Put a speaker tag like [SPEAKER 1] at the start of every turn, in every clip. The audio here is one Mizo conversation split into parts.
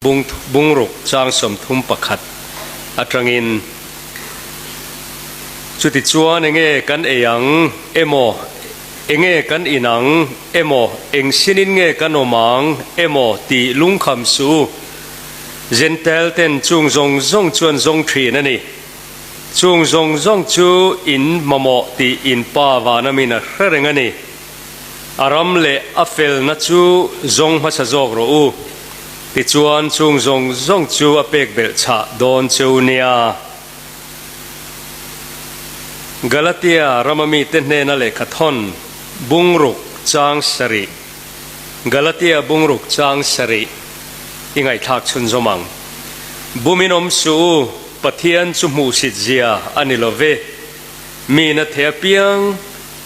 [SPEAKER 1] Bung bungruk chang 31 atangin, Chutichuan enge kan ei ang emaw, enge kan in ang emaw, eng sinin nge kan awm ang emaw tih lungkham suh u. Jentail ten chung zawng zawng chuan zawng thin a ni. Chung zawng zawng chu in mamawh tih in Pa vanamin a hre reng a ni. A ram leh a felna chu zawng hmasa zawk rawh u. Tichuan chung zawng zawng chu a pek belh chhah dawn cheu nia. Galatia rama mite hnena lehkha thawn bungruk chang sarih Galatia bungruk chang sarih i ngaihthlak chhunzawm ang. Bumin awm suh u, Pathian chu hmuhsit zia a ni lo ve. Mi na thei apiang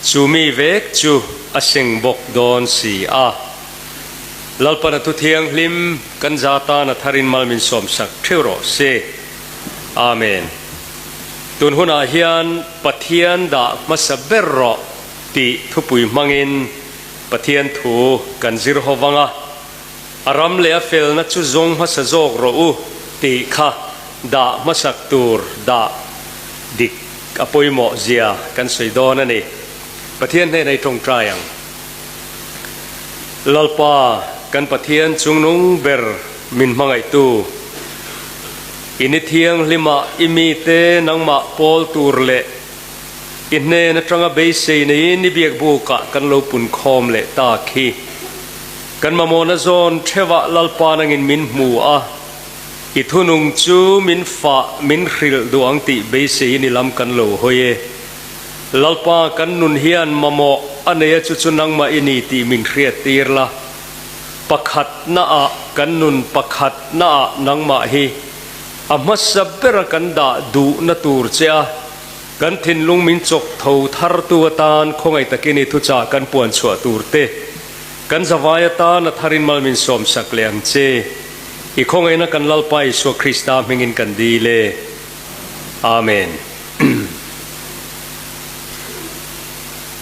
[SPEAKER 1] Chu mi vek chu a seng bawk dawn si a. Lalpana thu thianghlim kan za tan a tharin mal min sawmsak theuh rawh se. Amen. Tun hunah hian Pathian dah hmasa ber rawh tih thupui hmangin Pathian thu kan zir ho vang a. A ram leh a felna chu zawng hmasa zawk rawh u tih kha dah hmasak tur dah dik a pawimawh zia kan sawi dawn a ni. Pathian hnenah i tawngtai ang. Lalpa, kan Pathian chungnung ber min hmangaihtu, i ni thianghlimah i mite nangmah pawl tur leh i hnen atanga beisei neiin i biakbukah kan lo punkhawm leh ta khi. Kan mamawhna zawn theuhah Lalpa nangin min hmu a, I thunung chu min fah, min hrilh duh ang tih beiseiin i lam kan lo hawi e. Lalpa, kan nun hian mamawh a nei a chu chu nangmah i ni tih min hriat tir la. Pakhat naah kan nun pakhat naah nangmah hi a hmasa bera kan dah duhna tur che a, kan thinlung min chawk tho thartu atan khawngaih takin i thuchah kan puan chhuah tur te kan zavai atan a tharin mal min sawmsak leh ang che. I khawngaihna kan Lalpa Isua Krista hmingin kan dil e. Amen.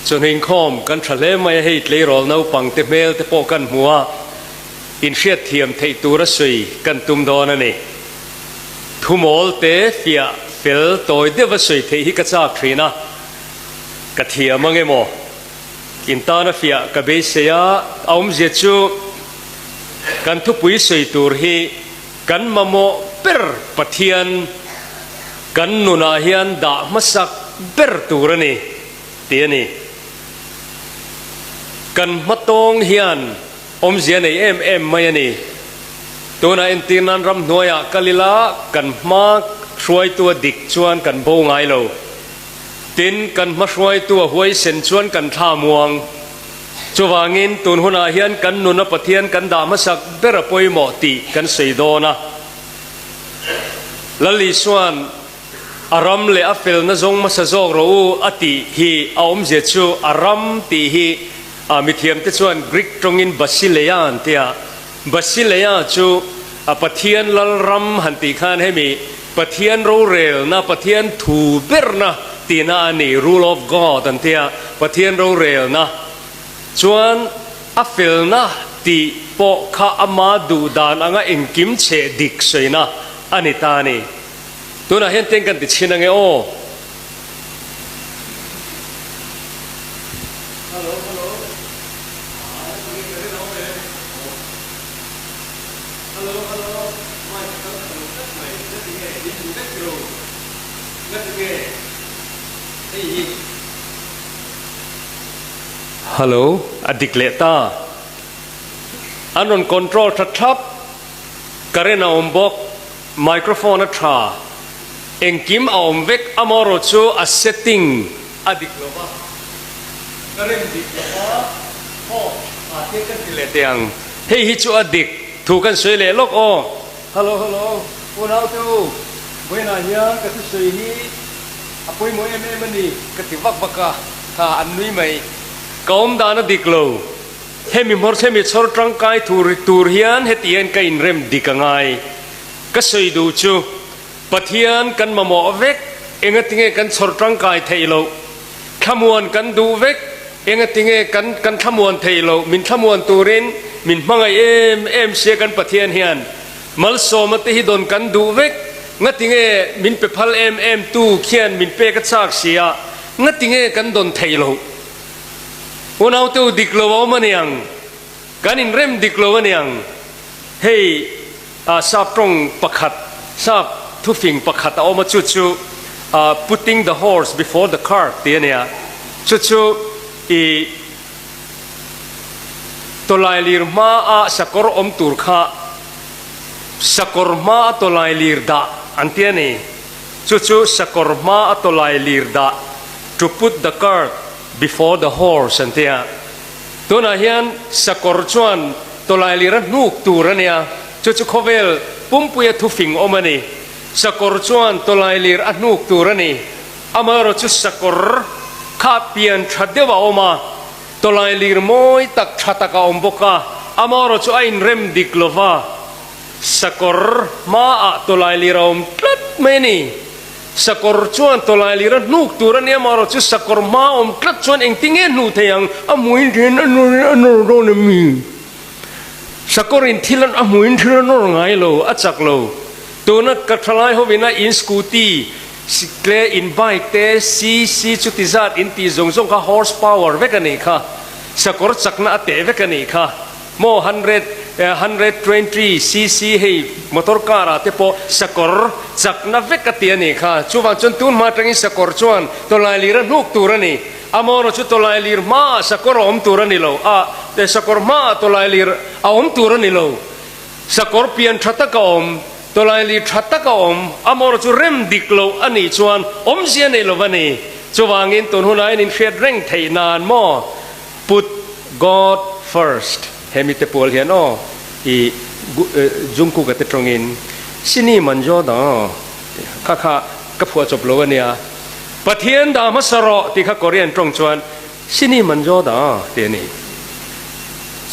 [SPEAKER 1] Chawhnu inkhawm kan tha hle mai a, hei tleirawl naupang te hmel te pawh kan hmu a, inhriatthiam theih tura sawi kan tum dawn a ni. Thumawl te fiah fel tawi deuha sawi theih hi ka chak thin a, ka thiam ang emaw? Intana fiah ka beisei a, a awmzia chu, Kan thupui sawi tur hi kan mamawh ber Pathian kan nunah hian dah hmasak ber tur a ni tih a ni. Kan hmatawng hian awmzia nei em em mai a ni. Tunah entir nan ramhnuaiah kal ila kan hma hruaitu a dik chuan kan bo ngai lo. Tin, kan hma hruaitu a huaisen chuan kan thla muang. Chuvangin, tun hunah hian kan nuna Pathian kan dah hmasak ber a pawimawh tih kan sawi dawn a. Lal Isua'n a ram leh a felna zawng hmasa zawk rawh u a tih hi a awmzia chu a ram tih hi a mithiamte chuan Greek tawngin Basileia an ti a. Basileia chu a Pathian lal ram han tih khan hemi Pathian rorelna, Pathian thu berna tihna a ni, rule of God an ti a, Pathian rorelna chuan a felna tih pawh kha ama duh dan anga engkim cheh dik sawina a ni ta a ni. Tunah hian teng kan ti chhin ange aw. Hello hello mic a kal tha lo tlat mai na ti nge min hmu vek ro na ti nge hei hi. Hello a dik leh ta an rawn control tha thlap current a awm bawk microphone a tha engkim a awm vek amaherawh chu a setting a dik lo va current dik lo va off ah te kan ti leh teh ang. Hei hi chu a dik thu kan sawi leh lawk aw. Hello hello unau te u, vawiinah hian ka thusawi hi a pawimawh em em a ni ka ti vak vak a, kha an nui mai. Ka awm dan a dik lo, hemi hmawr hemi chhawr tangkai tur tur hian heti hian ka inrem dik a ngai. Ka sawi duh chu Pathian kan mamawh vek, engatinge kan chhawr tangkai theih loh? Thlamuan kan duh vek, engatinge kan kan thlamuan theih loh? Min thlamuan turin min hmangaih em em sia kan Pathian hian. Malsawma te hi dawn kan duh vek. Ngatinge min pe phal em em tu khian min pek a chak si a, ngatinge kan dawn theih loh? Unaute u dik lo a awm a niang, kan inrem dik lo a niang. Hei sap tawng pakhat, sap thufing pakhat a awm a, chu chu putting the horse before the cart tih a nia. Chu chu i tawlailir hmaa sakawr awm tur kha sakawr hmaa tawlailir dah an ti a ni. Chu chu sakawr hmaa tawlailir dah, to put the cart before the horse an ti a. Tunah hian sakawr chuan tawlailir a hnuk tur a nia, chu chu khawvel pumpuia thufing awm a ni. Sakawr chuan tawlailir a hnuk tur a ni. Amaherawh chu sakawr kha pian tha deuh a awm a, tawlailir mawi tak tha tak a awm bawk a, amaherawh chu a inrem dik lo va, sakawr hmaah tawlailir a awm tlat mai a ni. Sakawr chuan tawlailir a hnuk tur a nia, amaherawh chu sakawr hmaa awm tlat chuan engtinge hnuh thei ang? A hmuin then a nawr a nawr dawn em mi? Sakawrin thil a hmuin thil a nawr ngai lo, a chak lo. Tuna ka thalai hovin a in scooty Sikle in bike te CC chuti zat in tih zawng zawng kha horse power vek a nih kha. Sakawr chakna a teh vek a nih kha. Maw 120 CC hei motor car ah te pawh sakawr chakna vek a ti a nih kha. Chuvang chuan tun hma atangin sakawr chuan tawlailir a hnuk tur a ni. Amaherawh chu tawlailir hmaah sakawr a awm tur a ni lo. A sakawr hmaah tawlailir a awm tur a ni lo. Sakawr pian tha tak a awm, tawlaili tha tak a awm, amaherawh chu rem dik loh a nih chuan awmzia nei lo va ni. Chuvangin tun hunah hian inhriat reng theih nan maw? Put God first. He mite pual hian aw i Jungkook a te tawngin Sini manjo da kha kha ka phuah chawp lo a nia. Pathian dah hmasa rawh tih kha Korean tawng chuan Sini manjo da tih a ni.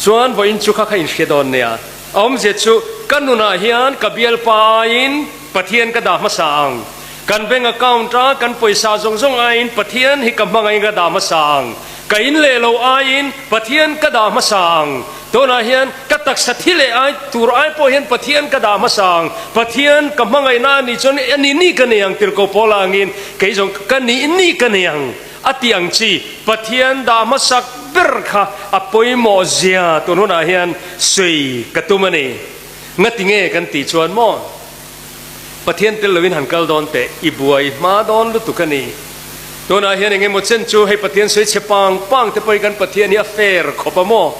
[SPEAKER 1] Chuan vawiin chu kha kha inhria dawn nia. A awmzia chu ka nunah hian ka bialpa aiin Pathian ka dah hmasa ang. Kan bank account a kan pawisa zawng zawng aiin Pathian hi ka hmangaiin ka dah hmasa ang. Ka in leh lo aiin Pathian ka dah hmasa ang. Tunah hian ka taksa thi leh ai tur ai pawh hian Pathian ka dah hmasa ang. Pathian ka hmangaihna a nih chuan a nih nih ka nei ang tirhkoh Paula angin kei zawng ka nih nih ka nei ang. A ti ang chi, Pathian dah hmasak ber kha a pawimawh zia tun hunah hian sawi ka tum a ni. Ngati nge kan tih chuan maw? Pathian tel loin han kal dawn teh, i buai hma dawn lutuk a ni. Tunah hian eng emaw chen chu hei Pathian sawi chhe pang pang te pawhin kan Pathian hi a fair khawp a maw?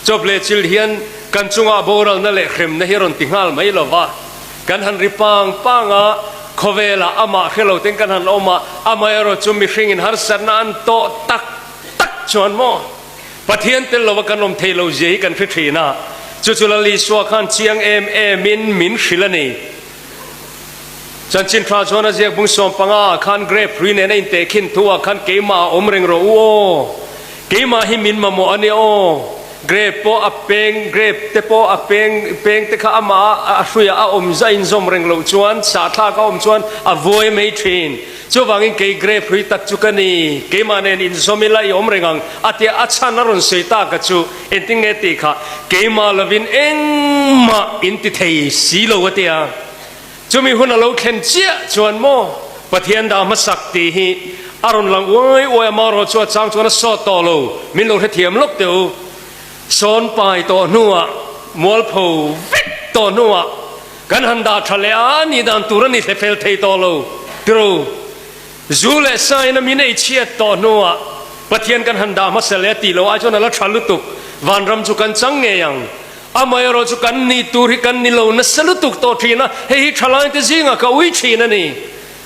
[SPEAKER 1] Chawp leh chil hian kan chungah boralna leh hremna hi a rawn ti nghal mai lo va. Kan han ri pang pang a, khawvelah amah hre lo ten kan han awm a, amaherawh chu mihringin harsatna an tawh tak tak chuan maw? Pathian tel lova kan awm thei lo zia hi kan hre thin a, chu chu Lal Isua khan chiang em emin min hrilh a ni. Chanchin tha chuan a ziak bung 15 ah khan grape hrui nen a intehkhin thu ah khan keimah a awm reng rawh u aw, keimah hi min mamawh a nia aw. Grape pawh a peng, grape te pawh a peng, peng te kha amah a hruiah a awm zah inzawm reng loh chuan sahthlak a awm chuan a vuai mai thin. Chuvangin kei grape hrui tak chu ka ni, keimah nen inzawm ila i awm reng ang a tia a chhan a rawn sawi tak a chu engtin nge tih kha keimah lovin engmah in ti thei si lo a tia. Chumi hun a lo thlen chiah chuan maw Pathian dah hmasak tih hi a rawn lang uai uai a, marawh chu a chang chuan a sawt tawh lo, min lo hrethiam lawk teh u. Sawn pai tawh hnuah, mualpho vek tawh hnuah kan han dah tha leh a, nih dan tur a ni hle fel thei tawh lo tiro. Zu leh sain a min ei chhiat tawh hnuah Pathian kan han dah hmasa leh a tih loh ai chuan a la tha lutuk, vanram chu kan chang ngei ang. Amaherawh chu kan nih tur hi kan ni lo nasa lutuk tawh thin a, hei hi thalaite zingah ka ui thin a ni.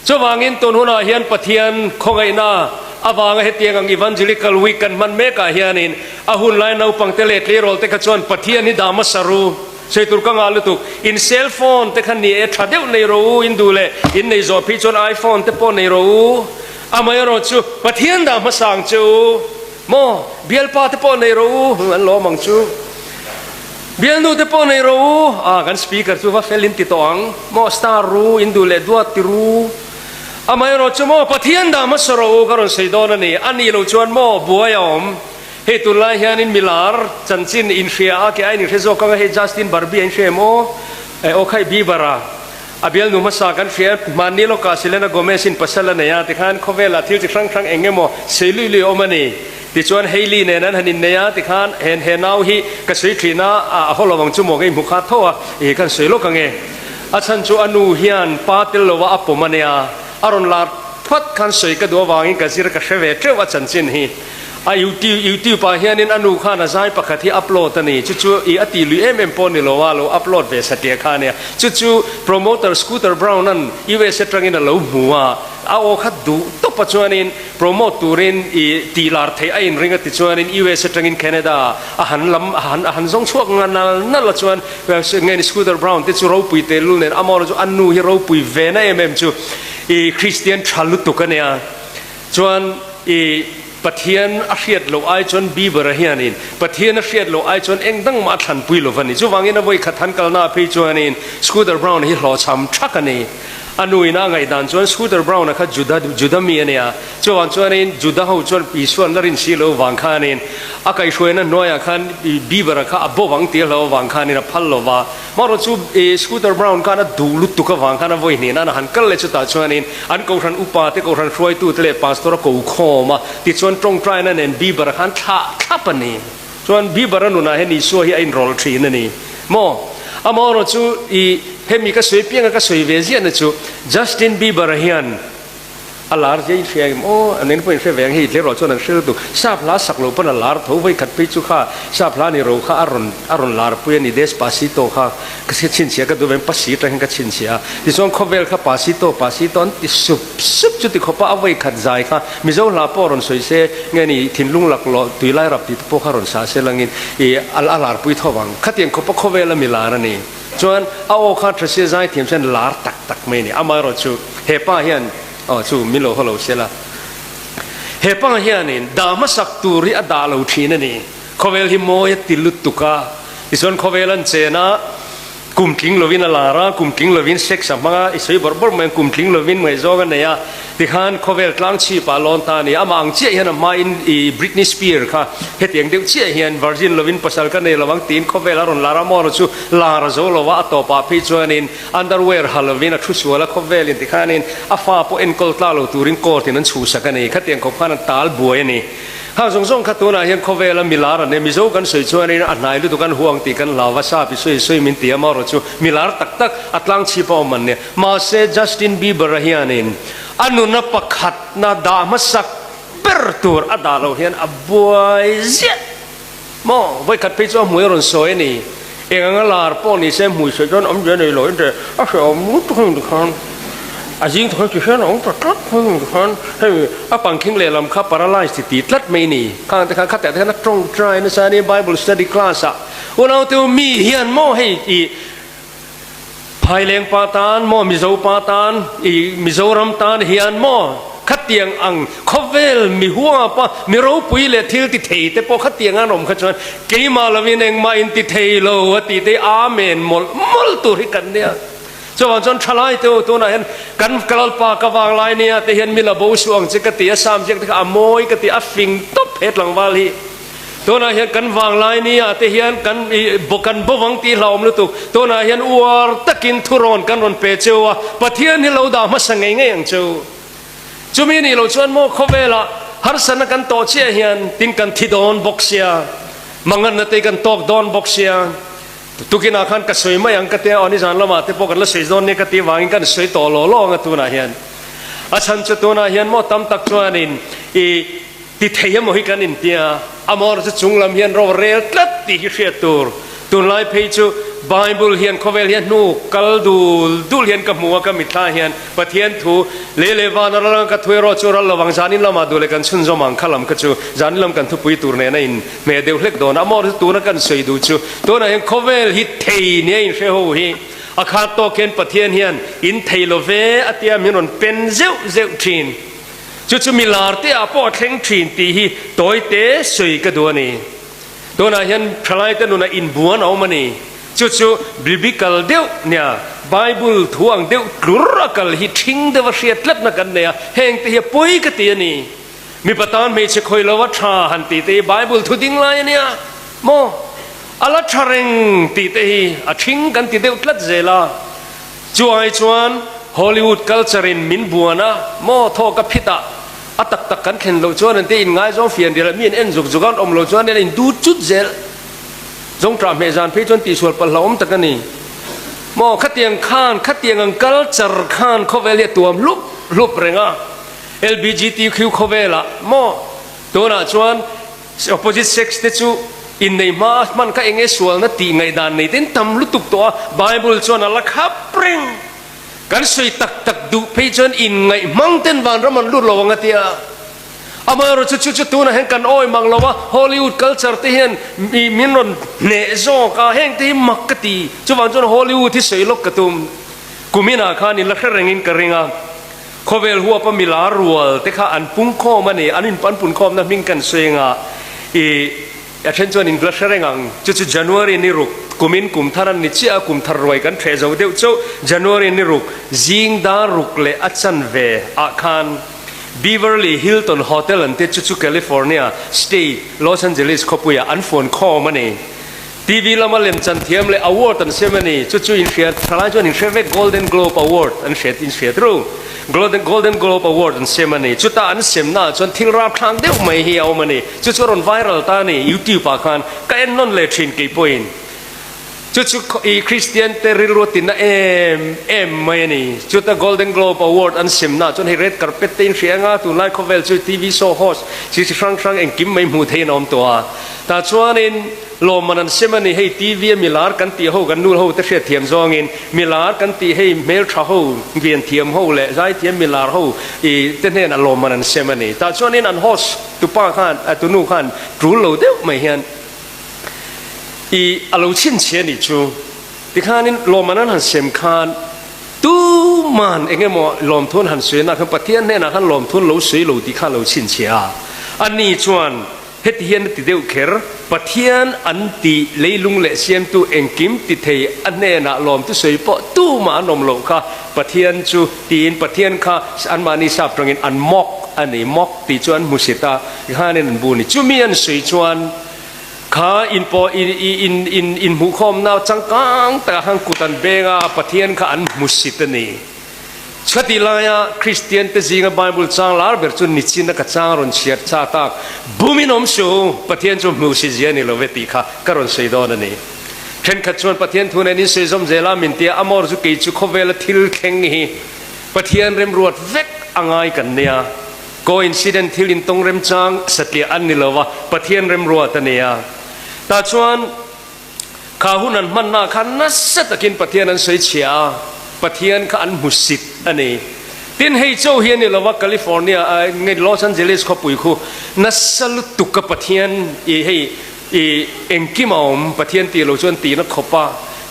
[SPEAKER 1] Chuvangin tun hunah hian Pathian khawngaihna avanga hetiang ang Evangelical Week kan hman mekah hianin a hunlai naupangte leh tleirawlte kha chuan Pathian hi dah hmasa ru. Sawi tur ka ngah lutuk. In cell phone te kha ni e tha deuh nei rawh u, in duh leh in nei zawh phei chuan iPhone te pawh nei rawh u. Amaherawh chu Pathian dah hmasa ang che u. Maw? Bialpa te pawh nei rawh u, an lawm ang chu. Bialnu te pawh nei rawh u, ah kan speaker chu va fel in ti tawh ang. Maw star ru, in duh leh duat ti ru. Amaherawh chu maw Pathian dah hmasa rawh u ka rawn sawi dawn a ni. A nih loh chuan maw buai a awm. Hei tunlai hianin milar chanchin inhria a, ke aiin inhre zawk ang a, hei Justin Barbie a inhre em aw? Aw khaih Bieber-a a bialnu hmasa kan hria, hmanni lawkah Selena Gomez-in pasal a nei a, tikhan khawvelah thil chi hrang hrang eng emaw sei lui lui a awm a ni. Tichuan Hailey nen an han innei a, tikhan hen he nau hi ka sawi thin a, a haw lo ang chu maw ka inhmu kha tho a, ih kan sawi lawk ang e. A chhan chu a nu hian pa tel lo a a pawm a nia, a rawn lar phat khan sawi ka duh avangin ka zir ka hre ve teuh a chanchin hi. A YouTube YouTube ah hianin a nu khan a zai pakhat hi upload a ni, chu chu i a tih lui em em pawh ni lo a, lo upload ve satliah kha a nia. Chu chu promoter Scooter Braun an US atangin a lo hmu a, a aw kha duh tawp a chuanin promote turin i tih lar theih a inring a ti chuanin US atangin Canada a han lam a han a han zawng chhuak nga nal nal a chuan nge ni Scooter Braun te chu ropui tehlul nen amaherawhchu chu a nu hi ropui ve na em em chu i Christian tha lutuk a nia. Chuan i Pathian a hriat loh ai chuan Bieber-a hianin Pathian a hriat loh ai chuan eng dang mah a thlanpui lo va ni. Chuvangin a vawi khat han kalna phei chuanin Scooter Braun hi hlawhchham thak a ni. A nuin a ngaihdan chuan Scooter Braun-a kha Juda Juda mi a nia. Chuvang chuanin Juda ho chuan Isua an la rin si lo vang khanin a kaihhruaina hnuaiah khan Bieber-a kha a bo vang tih a hlo avang khanin a phal lo va. Marawh chu Scooter Braun khan a duh lutuk avang khan a vawi hnehna a han kal leh chutah chuanin an kohhran upa te, kohhran hruaitute leh pastor a ko khawm a, tichuan tawngtaina nen Bieber-a khan thlah thlap a ni. Chuan Bieber-a nunah hian Isua hi a inrawlh thin a ni maw? Amaherawh chu i hemi ka sawi pianga ka sawi ve ziahna chu Justin Bieber-a hian A lar zia in hria em aw, an en pawh in hre ve ang hei tlerawh chuan an hre lutuk. Sap hla sak loh pawn a lar tho, vawi khat phei chu kha sap hla ni ro kha a rawn a rawn lar pui a ni Despacito kha ka chhinchhiah ka duh ve pasi atang hian ka chhinchhiah a, tichuan khawvel kha pasito pasito an ti sup sup chu ti khawpa a vawi khat zai kha Mizo hla pawh rawn sawi se nge ni thinlung laklawh tui lai rap tih te pawh kha rawn sa se langin ih a lar pui tho vang khatiang khawpa khawvel a mi lar a ni. Chuan a aw kha tha sia zai thiam chuan lar tak tak mai a ni. Amaherawhchu he pa hian aw chu min lo haw lo se la. He pa hianin dah hmasak tur hi a dah lo thin a ni. Khawvel hi mawi a ti lutuk a. Tichuan khawvel an chen a, kum tling lovin a lar a, kum tling lovin sex a hmang a, i sawi bawrh bawrh mai ang, kum tling lovin ngaihzawng a nei a. Tikhan khawvel tlang chhip ah lawn ta a ni. Amah ang chiah hian a hmain i Britney Spears kha hetiang deuh chiah hian virgin lovin pasal ka nei lo ang tiin khawvel a rawn lar a, maw chu lar a zo lo a, a tawpah phei chuanin underwear ha lovin a thu sual a khawvelin tikhanin a fa pawh enkawl tlak lo turin court in an chhuhsak a ni. Khatiang khawp khan an tal buai a ni. Khang zawng zawng kha tunah hian khawvela milar an e. Mizo kan sawi chuanin a hnai lutuk an huang tih kan hlau va, sap i sawi sawi min ti a, maw chu milar tak tak a tlang chhip a awm an nia. Mahse Justin Bieber-a hianin a nuna pakhatna dah hmasak ber tur a dah loh hian a buai ziah maw? Vawikhat phei chu a hmui a rawn sawi a ni. Eng anga lar pawh ni se hmui sawi chuan awmzia nei lo in teh a hrehawm lutuk heng tikhan a zing thawk ti hian a awm ta tlat heng tikhan hei a pangkhing lehlam kha paralyze ti ti tlat mai ni. Khang te khan khatah te khan a tawngtai nasa a ni Bible study class ah unaute u mi hian maw hei ih Phaileng pa tan maw Mizo pa tan i Mizoram tan hian maw khatiang ang khawvel mi huapa mi ropui leh thil ti thei te pawh khatiang an awm kha chuan keimah lovin engmah in ti thei lo a tih te Amen mawlh mawlh tur hi kan nia. Chuvang chuan thalai te u tunah hian kan Lalpa ka vang lai nia te hian mi la bo suh ang che ka ti a Sam ziak te kha a mawi ka ti a fing tawp he tlangval hi. Tunah hian kan vanglai ni ah te hian kan kan bawvang tih hlauhawm lutuk. Tunah hian uar takin thurawn kan rawn pe cheu a, Pathian hi lo dah hmasa ngei ngei ang cheu. Chumi nih loh chuan maw khawvelah harsatna kan tawh chiah hian tin kan thi dawn bawk sia, manganna te kan tawk dawn bawk sia. Tukinah khan ka sawi mai ang ka tia, aw nizan lamah te pawh kan la sawi dawn nia ka tih vangin kan sawi tawh law law ang a tunah hian. A chhan chu tunah hian maw tam tak chuanin i Ti thei emaw hi kan intia, amawr chu chung lam hian ro rel tlat tih hi hriat tur. Tunlai phei chu Bible hian khawvel hian hnu kal dul dul hian ka hmu a, ka mitthla hian Pathian thu lei leh van a ral ang ka thu erawh chu ral lovang zanin lamah duh leh kan chhunzawm ang kha lam kha chu zanin lam kan thupui tur nen a in hmeh deuh hlek dawn a, amawr chu tuna kan sawi duh chu tunah hian khawvel hi thei nia inhre ho hi a khat tawk hian Pathian hian in thei lo ve a tia min rawn pen zeuh zeuh thin. Chu chu mi lar te ah pawh a thleng thin tih hi tawi te sawi ka duh a ni. Tunah hian thalai te nunah inbuan a awm a ni. Chu chu biblical deuh nia Bible thu ang deuh tlur a kal hi thing deuh a hriat tlatna kan nei a, heng te hi a pawi ka ti a ni. Mipa tan hmeichhe khawi lo a tha han tih te hi Bible thu ding lai a nia maw? A la tha reng tih te hi a ṭhing kan ti deuh tlat zel a. Chu ai chuan Hollywood culture in min buan a, maw thawk a phit ah a tak tak kan thlen loh chuan an te in ngaizawng fian rial a, mi an en zuk zuk a, an awm loh chuan an in dut chut zel. Zawngṭah hmeh zan phei chuan tihsual palh hlauhawm tak a ni. Maw khatiang khan khatiang ang culture khan khawvel hi a tuam hlup hlup reng a, LBGTQ khawvelah maw tunah chuan Opposite sex te chu innei hma hman kha enge sualna tih ngaihdan nei ten tam lutuk tawh a, Bible chuan a la khap reng. Kan sawi tak tak duh phei chuan inngaih hmang ten vanram an lut lo ang a tia. Amaherawhchu chu chu tunah hian kan awi mang lo a, Hollywood culture te hian mi min rawn hneh zawk a, heng te hi mak ka ti. Chuvang chuan Hollywood hi sawi lawk ka tum. Kuminah khan in la hre rengin ka ring a. Khawvel huapa milar rual te kha an pungkhawm a ni, an in an punkhawmna hming kan sawi anga i a then chuan in la hre reng ang, chu chu January ni ruk kumin kum thar an ni chiah a, kum thar ruai kan hreh zo deuh chauh, January ni ruk zing dar ruk leh a chanve ah khan Beverly Hilton Hotel an te chu chu California State Los Angeles khawpuiah an fuankhawm a ni. TV lama lemchan thiam leh award an sem a ni. Chu chu inhriat thalai chuan inhre vek Golden Globe Award an hriat inhriat ru. Golden Golden Globe Award an sem a ni. Chuta an semna ah chuan thil rapthlak deuh mai hi a awm a ni. Chu chu a rawn viral ta a ni YouTube ah khan ka en nawn leh thin kei pawhin. Chu chu i Kristian te rilru a tinna em em mai a ni. Chuta Golden Globe Award an semna ah chuan hei red carpet te inhria anga tunlai khawvel chu TV show host chi chi hrang hrang engkim mai hmuh theihin a awm tawh a. Tah chuanin Lawmman an sem a ni, hei TV a milar kan tih ho kan nu ho te hriat thiam zawngin milar kan tih hei hmeltha ho, vian thiam ho leh zaithiam milar ho i te hnenah lawmman an sem a ni. Tah chuanin an host tupa khan a tunu khan tul lo deuh mai hian i a lo chhinchhiah a nih chu. Tikhanin lawmman an han sem khan tuman eng emaw lawmthu an han sawi na khan Pathian hnenah khan lawmthu an lo sawi lo tih kha a lo chhinchhiah a. Ani chuan Heti hian a ti deuh kher, Pathian an tih leilung leh siamtu engkim ti thei a hnenah lawmtu sawi pawh tumah an awm loh kha Pathian chu tiin Pathian kha anmahni sap tangin an mock a ni, mock tih chu an hmusit a, khanin an bu ni. Chumi an sawi chuan kha in pawh in in in inhmuhkhawmna changkang takah khan kut an beng a, Pathian kha an hmusit a ni. Chutih laia Kristiante zinga Bible chang lar ber chu nichin a ka chang rawn chhiar cha tak, Bumin awm suh u, Pathian chu hmuh si zia ni lo ve tih kha ka rawn sawi dawn a ni. Thenkhat chuan Pathian thu nen in sawi zawm zel a, min tia, Amor chu kei chu khawvela thil thleng hi Pathian remruat vek a ngai kan nia. Coincident thil intawng remchang satliah an ni lo va, Pathian remruat a nia. Tah chuan. Kha hun an hmanna kha nasa takin Pathian an sawi chhia a, Pathian kha an hmusit a ni. Tin, hei cho hi a ni lova, California, nge Los Angeles khawpui khu nasa lutuk a Pathian i hei i engkim a awm, Pathian tih lo chuan tihna khawp a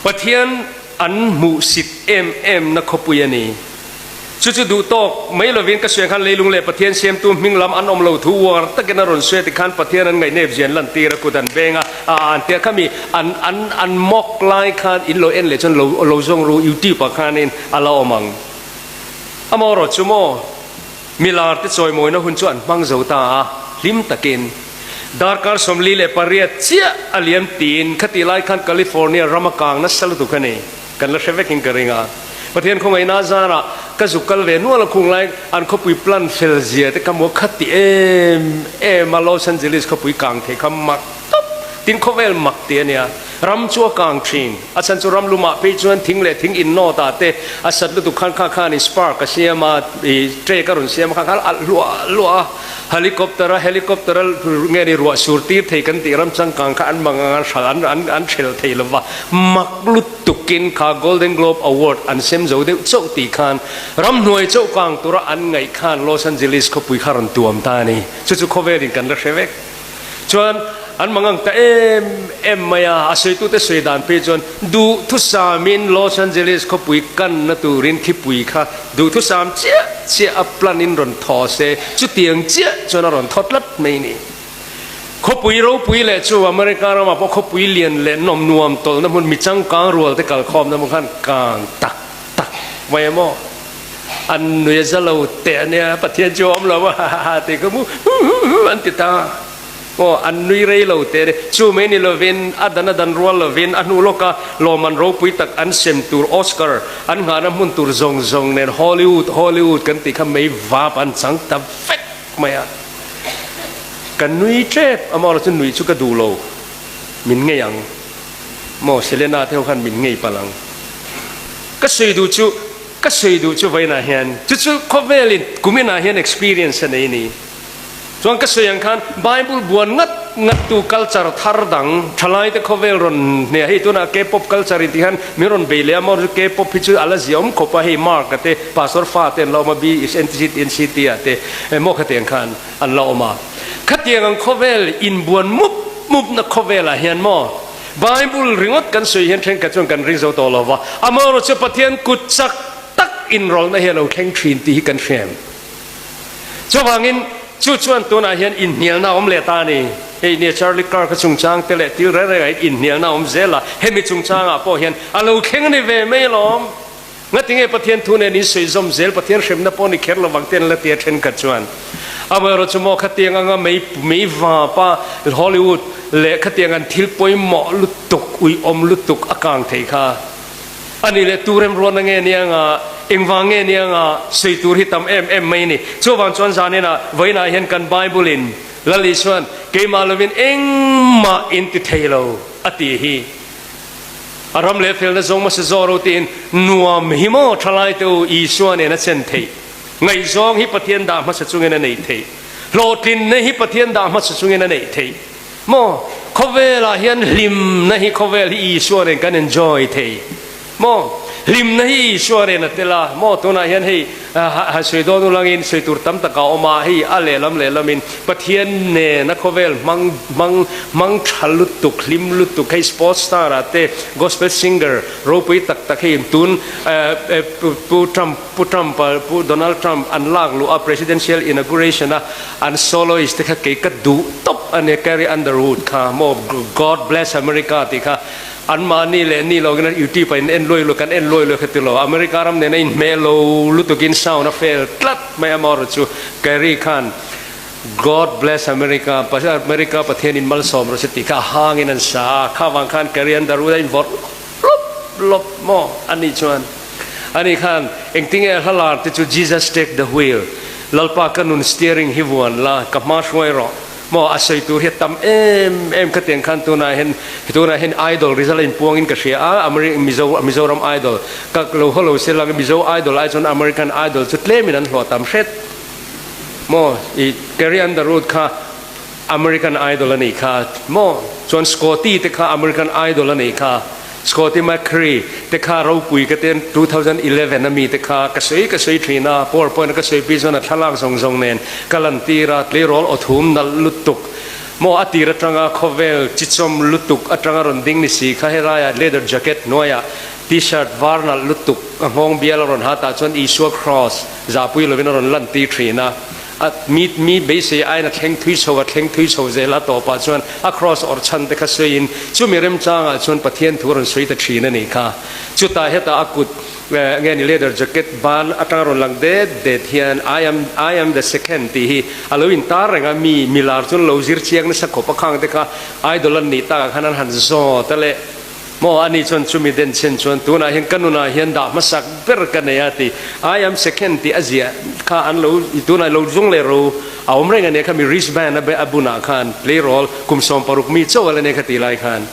[SPEAKER 1] Pathian an hmuhsit em em na khawpui a ni. Chu chu duh tawk mai lovin ka suiah khan leilung leh Pathian siamtu hming lam an awm lo thu uar takin a rawn suia tikhan Pathian an ngaihnep zian lantir a kut an veng a, a an tia khami an an an mock lai khan in lo en leh chuan lo lo zawng ru youtube ah khanin a la awm ang. Amaherawh chu maw milar te chawimawina hun chu an hmang zo ta a, hlim takin darkar 48 chiah a liam tiin khatih lai khan California ram a kang nasa lutuk a ni. Kan la hre vekin ka ring a. Pathian khawngaihna zarah ka zuk kal ve nual a khung lai an khawpui plan fel zia te ka maw khat ti em em a Los Angeles khawpui kang thei kha mak tawp tin khawvel mak ti a nia. Ram chu a kang thin. A chhan chu ram lumah phei chuan thing leh thing innawt ah te a sat lutuk khan kha khan i spark a siam a i trek a rawn siam a kha khan alh hluah hluah a. Helicopter a helicopter a nge ni ruah sur tir thei kan tih ram changkang kha an mang ang an hral an an an hrel thei lova mak lutukin kha Golden Globe Award an sem zo deuh chauh tih khan ramhnuai chauh kang tura an ngaih khan Los Angeles khawpui kha rawn tuam ta a ni. Chu chu khawvelin kan la hre vek. Chuan an mangang ta em em mai a, a sawitute sawi dan phei chuan duhthusamin Los Angeles khawpui kanna turin khipui kha duhthusam chiah chiah a plan in rawn thaw se, chutiang chiah chuan a rawn thaw tlat mai ni. Khawpui ropui leh chu America ramah pawh khawpui lian leh nawm nuam tawlhna hmun mi changkang rual te kalkhawmna hmun khan kang tak tak mai emaw an nui a za lo teh a nia, Pathian chu a awm lo a ha ha ha tih kha mu hu hu hu an ti ta. Aw, an nui rei lo teh a ni. Chu mai ni lovin, a dan a dan rual lovin, a hnu lawka lawmman ropui tak an sem tur Oscar an nghahna hmun tur zawng zawng nen Hollywood, Hollywood kan tih kha mei vap an chang ta vek mai a. Ka nui tep, amaherawhchu chu nuih chu ka duh lo, min ngei ang maw, Selena te ho khan min ngei palh ang. Ka sawi duh chu, ka sawi duh chu vawiinah hian, chu chu khawvelin kuminah hian experience a nei a ni. Chuan ka sawi ang khan Bible buan ngat ngat tu culture thar dang thalaite khawvel rawn hne a, hei tunah K-pop culture in tih hian min rawn bei leh a, maw K-pop hi chu a la ziah awm khawp a, hei Mark a te Pastor fa te an la awm a, BSNTC NCT ah te maw khatiang khan an la awm a. Khatiang ang khawvel inbuan mup mup na khawvel ah hian maw Bible ringawt kan sawi hian thenkhat chuan kan ring zo tawh lo va, amaherawhchu chu Pathian kut chak tak inrawlhna hi a lo thleng thin tih hi kan hria em? Chuvangin, chu chuan tunah hian inhnialna a awm leh ta a ni. Hei nia Charlie Kirk-a chungchang te leh thil reng rengah hian inhnialna a awm zel a, hemi chungchangah pawh hian a lo thleng a ni ve mai alawm. Ngatinge Pathian thu nen in sawi zawm zel, Pathian hremna pawh ni kher lovang te an la ti a thenkhat chuan. Amaherawhchu chu maw khatiang anga mei mei vapa Hollywood leh khatiang an thil pawimawh lutuk, uiawm lutuk a kang thei kha. A nih leh tu remruatna nge nia nga, engvang nge nia nga sawi tur hi tam em em mai a ni. Chuvang chuan zaninah vawiinah hian kan Bible in Lal Isuan keimah lovin engmah in ti thei lo a tih hi a ram leh felna zawng hmasa zawh ro tiin nuam hi maw thalai te u Isua nen a chen theih. Ngaihzawng hi Pathian dah hmasa chungin a neih theih. Hlawhtlinna hi Pathian dah hmasa chungin a neih theih. Maw? Khawvelah hian hlimna hi khawvel hi Isua nen kan enjoy thei. Maw? Hlimna hi Isua nen a tel a. Maw? Tunah hian hei han sawi dawn ulangin sawi tur tam tak a awm a, hei a lehlam lehlamin Pathian nena khawvel hmang hmang hmang tha lutuk, hlim lutuk, hei sports star ah te, gospel singer ropui tak tak hei tun Pu Trump Pu Trump a Pu Donald Trump an lak luh a presidential inauguration a an soloist te kha kei ka duh tawp a nia Carrie Underwood kha maw God bless America tih kha an mahni leh ni lo in YouTube ah in en luai luai kan en luai luai kha ti lo America ram nen a inhmeh lo lutuk in sound a fail tlat mai a maw chu Carrie khan God bless America America Pathian in malsawm rawh se tih kha a hang in an sa a kha vang khan Carrie Underwood a invawrh lawp lawp maw a nih chuan Ani khan engtinge a hla lar te chu Jesus take the wheel, Lalpa ka nun steering hi vuan la, ka hma hruai rawh maw a sawi tur hi a tam em em khatiang khan tunah hian tunah hian idol result a inpuang in ka hria a, Ameri Mizo Mizoram idol ka lo haw lo se lang Mizo idol ai chuan American idol chu tlem in an hlawh tam hret maw i Carrie Underwood kha American idol a nih kha maw chuan Scotty te kha American idol a nih kha. Scotty McCree te kha ropui ka ten 2011 a mi te kha ka sawi ka sawi thin a, powerpoint a ka sawi pi chuan a thlalak zawng zawng nen ka lan tir a, tleirawl aw thum nalh lutuk maw a tir atanga khawvel chichawm lutuk atanga rawn ding ni si kha helaiah leather jacket hnuaiah t-shirt var nalh lutuk a nghawng bial a rawn ha tah chuan Isua cross zahpui lovin a rawn lan tir thin a. A mi mi beisei aiin a thleng thui chho a thleng thui chho zel a tawpah chuan a cross awrh chhan te kha sawiin chumi remchangah chuan Pathian thu a rawn sawi ta thin a nih kha. Chutah hetah a kut nge ni leather jacket ban atanga rawn lang det det hian I am I am the second tih hi a lo intar reng a mi milar chuan lo zir chiang nasa khawp a khang te kha idol an nih takah khan an han zawt a leh Maw ani chuan chumi den chen chuan tunah hian ka nunah hian dah hmasak ber ka nei a ti. I am second tih a ziah kha an lo tunah lo zung leh ro a awm reng a nia kha mi wristband a a bunah khan tleirawl kum 60 mi chauh a la nia kha ti lai khan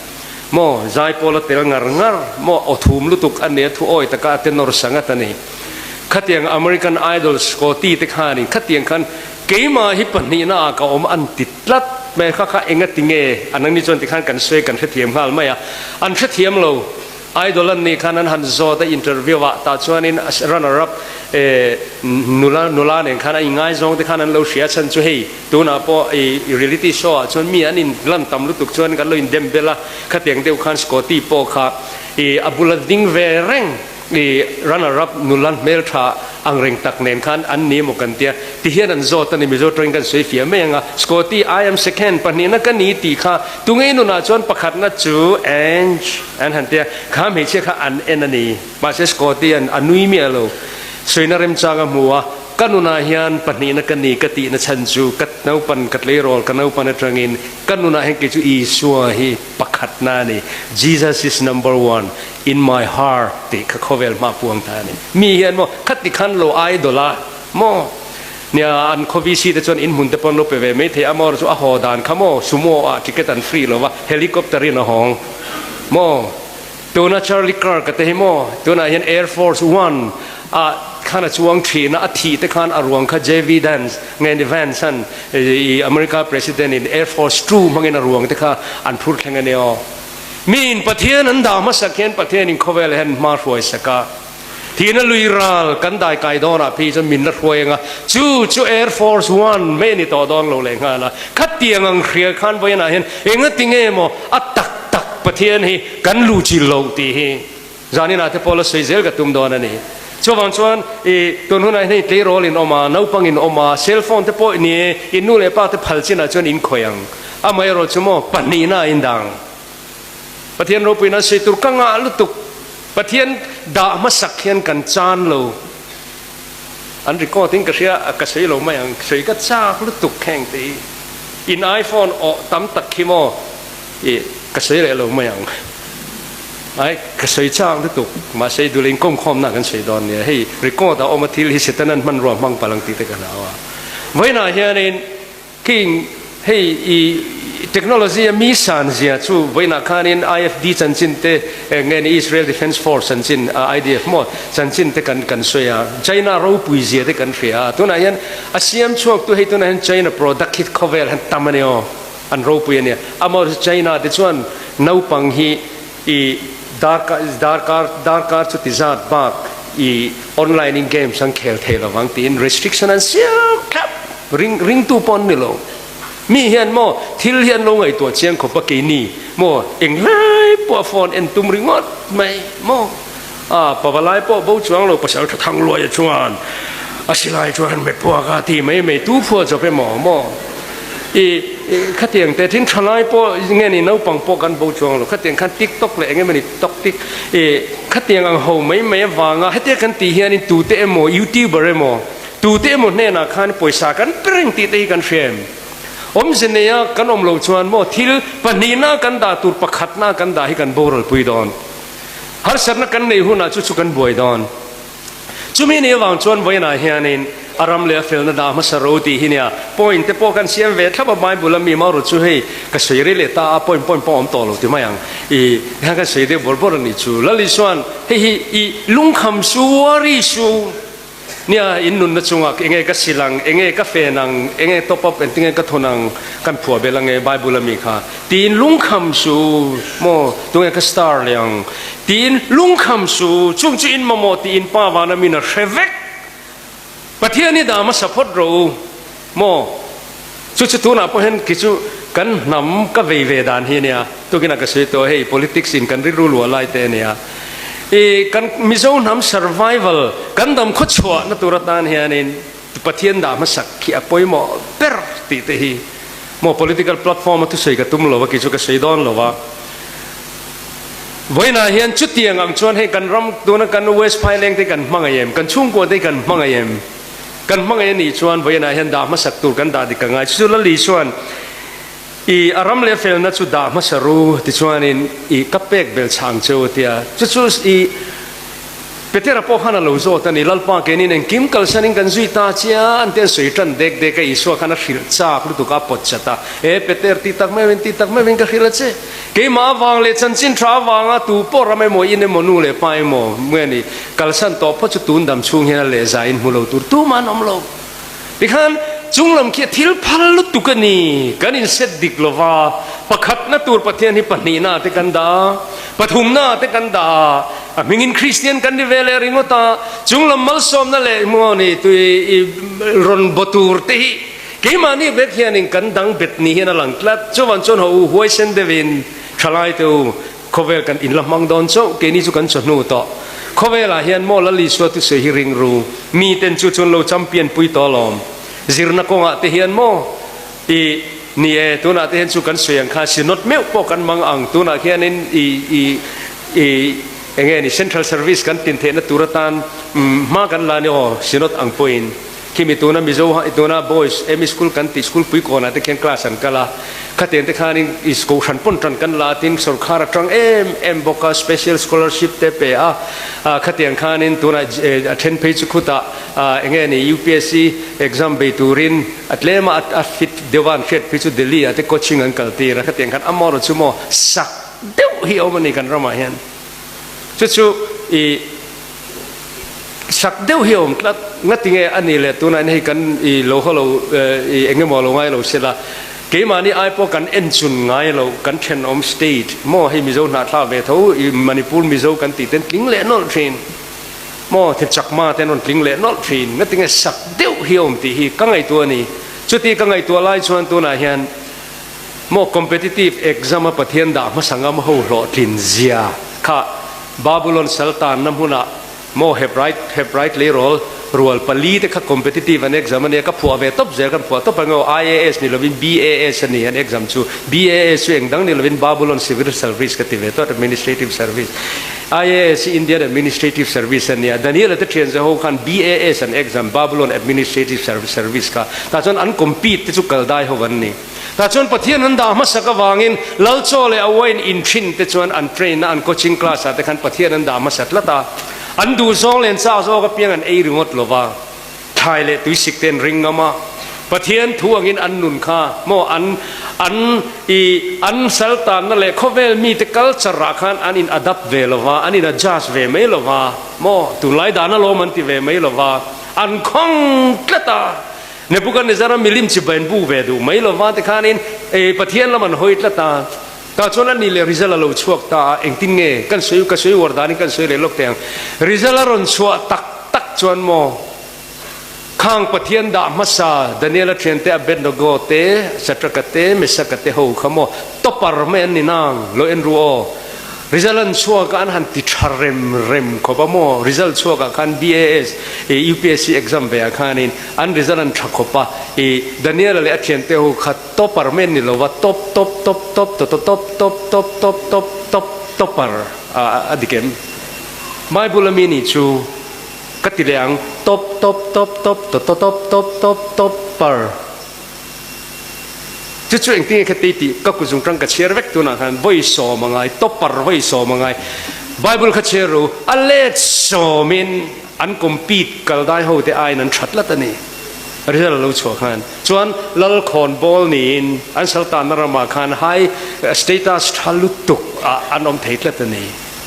[SPEAKER 1] maw zai pawl a tel ngar ngar maw aw thum lutuk a nia thu awi taka a tenor sa ngat a ni. Khatiang American Idol Scotty te khanin khatiang khan keimah hi pahnihna ah ka awm an ti Tlat mai kha kha enga ti nge an ang ni chuan tikhan kan sawi kan hrethiam nghal mai a, an hrethiam lo idol an nih khan an han zawt a interview ah tah chuanin runner up eh nula nula nen khan a ingaizawng te khan an lo hria chhan chu hei tunah pawh i reality show ah chuan mi an in lan tam lutuk chuan kan lo in dem bel a khatiang deuh khan Scotty pawh kha i a bula ding ve reng I runner up nula hmeltha ang reng tak nen khan an ni emaw kan tia ti hian an zawt a ni Mizo tawngin kan sawi fiah mai ang a Scotty I am second pahnihna ka ni tih kha tungei nunah chuan pakhatna chu Ange an han tia kha hmeichhia kha an en a ni mahse Scotty an a nui miah lo sawina remchang a hmu a. Ka nunah hian pahnihna ka ni ka tihna chhan chu ka naupan ka tleirawl ka naupan atangin ka nunah hian kei chu Isua hi pakhatna a ni, Jesus is number one in my heart tih kha khawvel hma puang ta a ni. Mi hian maw khati khan lo idol a maw? Nia an khaw VC te chuan inhmun te pawh an lo pe ve mai thei a maw chu a haw dan kha maw sumo ah ticket an free lo va helicopter in a hawng maw? Tuna Charlie Kirk a te hi maw tunah hian Air Force One ah khan a chuang thin a, a thih te khan a ruang kha JV Dance nge ni Vance an i America President in Air Force Two hmangin a ruang te kha an phur thleng a ni aw. Miin Pathian an dah hmasak hian Pathian in khawvel hian hma hruai sak a, thihna lui ral kan dai kai dawnah phei chuan min la hruai anga chu chu Air Force One mai a ni tawh dawn lo leh nghal a, khatiang ang hria khan vawiinah hian engati nge maw a tak tak Pathian hi kan luh chil lo tih hi zaninah te pawh la sawi zel ka tum dawn a ni. Chuvang chuan i tun hunah hian hei tleirawl in awm a, naupang in awm a, cell phone te pawh ni e, in nu leh pa te phal chinah chuan in khawih ang. Amaherawh chu maw pahnihna a indang. Pathian ropuina an sawi tur ka ngah lutuk. Pathian dah hmasak hian kan chan lo. An record in ka hria a, ka sawi lo mai ang. Sawi ka chak lutuk heng te hi. In iPhone awh tam tak khi maw i ka sawi leh lo mai ang. Ai ka sawi chak lutuk. Mahse i duh leh inkawmkhawmna kan sawi dawn nia. Hei record a awm a thil hi Setanan hmanrua hmang palh ang tih te ka hlau a. Vawiinah hianin King, hei i technology a mi san zia chu vawiinah khanin IFD chanchin te nge ni Israel Defence Force chanchin IDF maw chanchin te kan kan sawi a, China ropui zia te kan hria a, tunah hian a siam chhuak tu hei tunah hian China product hi khawvel hian tam a ni aw, an ropui a nia, amaherawhchu China te chuan naupang hi i darkar darkar darkar chuti zat bak i online in games an khel thei lovang tiin restriction an siam thlap. Ring ringtu pawh an ni lo. Mi hian maw thil hi an lo ngaihtuah chiang khawp a keini maw englai pawh a phone en tum ringawt mai maw. A pavalai pawh bo chuang lo pasal tha thang luaia chuan a silai chuan han met puak a ti mai mai tu phuah chawp emaw maw. I khatiang te thin thalai pawh nge ni naupang pawh kan bo chuang lo khatiang khan tiktok leh eng emawni tok tik i khatiang ang ho mai mai avanga hetia kan tih hianin tute emaw youtuber emaw Tute emaw hnenah khan pawisa kan pe reng tih te hi kan hria em? Awmze neia kan awm loh chuan maw thil pahnihna kan dah tur pakhatna kan dah hi kan boral pui dawn. Harsatna kan neih hunah chu chu kan buai dawn. Chumi nih avang chuan vawiinah hianin a ram leh a felna dah hmasa ro tih hi nia point te pawh kan siam ve thlap a Bible a mi marawh chu hei ka sawi rei leh ta a point point pawh a awm tawh lo ti mai ang i hian kan sawi deuh bawrh bawrh a nih chu. Lal Isuan hei hi i lungkham su worry su. Nia, in nunna chungah enge ka sil ang, enge ka fen ang, enge top up engtinge ka thawn ang, kan phuah bel ange Bible ami kha tiin lungkham su maw, tunge ka star leh ang tiin lungkham su, chung chu in mamawh tih in pa vana min a hre vek. Pathian hi dah hmasa phawt rawh u maw, chu chu tunah pawh hian khi chu kan hnam ka vei ve dan hi ania, tukinah ka sawi tawh hei politics in kan rilru luah lai te ania. I kan Mizo hnam survival kan dam khaw chhuah na tur atan hianin Pathian dah hmasak khi a pawimawh ber tih te hi maw political platform a thusawi ka tum lo a kei chu ka sawi dawn lo a. Vawiinah hian chutiang ang chuan hei kan ram tuna kan West Phaileng te kan hmangaih em, kan chhungkua te kan hmangaih em, kan hmangaih a nih chuan vawiinah hian dah hmasak tur kan dah dik a ngai. Chu chu Lali chuan I a ram leh felna chu dah hmasa ru tichuanin i ka pek bel chhang che u tia chu chu i Petera pawh khan a lo zawt a ni, Lalpa keinin engkim kalsanin kan zui ta chia an te an sawi tan dek dek a, Isua khan a hrilh chak lutuk a, a pawt chat a, E Peter ti tak meuhin ti tak meuhin ka hrilh a che, keimah avang leh chanchin tha avanga tu pawh ram emaw in emaw nu leh pa emaw nge ni kalsan tawh phawt chu tun dam chhung hian a lehzai in hmu lo tur tumah an awm lo. Tikhan chunglam khi a thil phal lutuk a ni, kan inset dik lo va, pakhatna tur Pathian hi pahnihna te kan dah a, pathumna te kan dah a, a hmingin Kristian kan ni ve leh ringawt a, chunglam malsawmna leh maw ni tui i rawn baw tur te hi keimahni vek hianin kan dang bet ni hian a lang tlat. Chuvan chuan haw u huaisen deuhin thalai te u, Khawvel kan inla hmang dawn chauh, keini chu kan chawhnu tawh. Khawvelah hian maw Lal Isua thusawi hi ring ru, miten chu chuan lo champion pui tawh alawm. Zirna kawngah te hian maw i ni e, tunah te hian chu kan sawi ang kha synod meuh pawh kan mang ang, tunah khianin i i i enge ni central service kan tin theihna tur atan hma kan la ni aw synod ang pawhin. Khimi tuna Mizo tuna Boys ME School kan tih school pui kawnah te khian class an kal a, khatiang te khanin i kohhran pawn tan kan la a, tin sorkar a tang em em bawk a, special scholarship te pe a, khatiang khanin tunah a then phei chu khutah eng nge ni UPSC exam bei turin a tlem a, a fit deuh a an hriat phei chu Delhi ah te coaching an kal tir a, khatiang khan amaherawhchu maw sak deuh hi a awm a ni kan ramah hian. Chu chu i sak deuh hi a awm tlat. Ngati nge a nih leh tunah hian hei kan i lo haw lo i eng emaw lo ngai lo se la, keimahni ai pawh kan en chun ngai lo, kan thenawm state maw hei Mizo hnahthlak ve tho i Manipur Mizo kan tih ten tling leh nawlh thin maw the Chakma ten rawn tling leh nawlh thin. Ngati nge sak deuh hi a awm tih hi ka ngaihtuah a ni. Chuti ka ngaihtuah lai chuan tunah hian Maw competitive exam a Pathian dah hmasa ngam ho hlawhtlin zia kha Babulon saltanna hmunah maw Hebrai Hebrai tleirawl rual pali te kha competitive an exam a nia ka phuah ve tawp zel kan phuah tawp ang aw IAS ni lovin BAS a ni an exam chu BAS chu engdang ni lovin Babulon Civil Service ka ti ve tawt Administrative Service IAS hi Indian Administrative Service a nia Daniel-a te thian zaho khan BAS an exam Babulon Administrative Service kha tah chuan an compete te chu kal dai ho an ni. Tah chuan Pathian an dah hmasak avangin Lal chaw leh a wine in thin te chuan an train na an coaching class ah te khan Pathian an dah hmasa tlat a, an duh zawng leh an chak zawk apiang an ei ringawt lo va, thlai leh tuisik te an ring ngam a, Pathian thu angin an nun kha maw an an i an saltanna leh khawvel mite culture ah khan an in adapt ve lo va, an in adjust ve mai lo va, maw tunlai dan alawm an ti ve mai lo va, an khawng tlat a. Nebuchadnezzar-a milim chi bain bu ve duh mai lova ti khanin e Pathian lam an hawi tlat a, tah chuan a ni leh result a lo chhuak ta a, engtin nge kan sawi ka sawi uar danin kan sawi leh lawk teh ang. Result a rawn chhuah tak tak chuan maw khang Pathian dah hmasa Daniel-a thiante Abednego te, Shadrach-a te, Meshach-a te ho kha maw topper mai an ni nang lo en ru aw. Result an chhuak a an han ti tha rem rem khawp a maw? Result chhuak ah khan BAS i UPSC exam ve ah khanin an result an tha khawp a i Daniel-a leh a thiante ho kha topper mai an ni lo va top top top top to to top top top top top top topper a a dik em? Bible a mi nih chu ka ti leh ang top top top top to to top top top topper. Chu chu engtin nge kha tei tih ka kut zung tang ka chhiar vek tunah khan vawi sawm a ngai, topper vawi sawm a ngai. Bible kha chhiar ru, a let sawmin an compete kal dai ho te aiin an that tlat a ni. Result a lo chhuah khan chuan lal khawn bawl niin an saltanna ramah khan high status tha lutuk ah an awm thei tlat a ni.